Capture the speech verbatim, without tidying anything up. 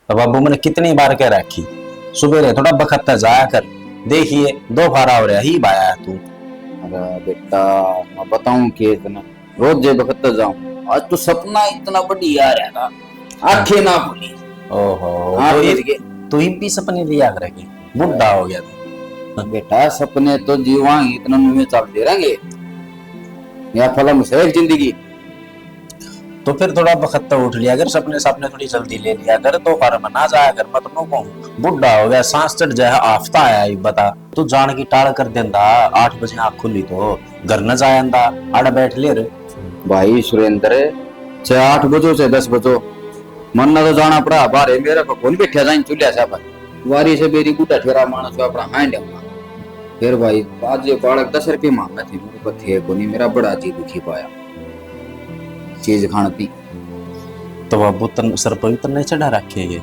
तो बाबू, मैंने कितनी बार कह रखी, सुबह रे थोड़ा बखत तक जाया कर। देखिए, दोपहरा हो रहा ही बाया है तू। अरे बेटा, मैं बताऊं के तने, रोज जे बखत तक जाऊं। आज तो सपना इतना बढ़िया रहा ना, आंखें ना खुली। ओहो, हाँ, तो फिर ये, के? तू इम भी सपने लिया करेगी, बुढ़ा हो गया तू। बेटा, सपने तो जीवांगे, इतना नुए चलते रहेंगे। या फिल्म से एक जिंदगी। तो फिर थोड़ा बखत तो उठ लिया कर, सपने सपने थोड़ी जल्दी ले लिया कर, दोपहर में ना जाया कर। मैं तो कहूँ, बुढ़ा हो गया, सांस चढ़ जाए, हफ्ता आया ही बता। तू जान की टाल कर देंदा, आठ बजे आँख खुली तो घर न जाया आंदा, आड़ा बैठ ले रे। भाई सुरेंद्र, चाहे आठ बजो चाहे दस बजो, मन्ना तो जाना पड़ा बाहर, मेरे को कौन बैठा जाए चूल्हा से पर। वारी से मेरी बुढ़ा ठेरा मानस को अपना हांड है। फिर भाई, आज ये बालक दस रुपये मांगा थे, मेरे को थे को नहीं, मेरा बड़ा जी दुखी पाया चीज खान पी। तो बाबू, तन सर पर भी तन्ने चढ़ा रखे ये।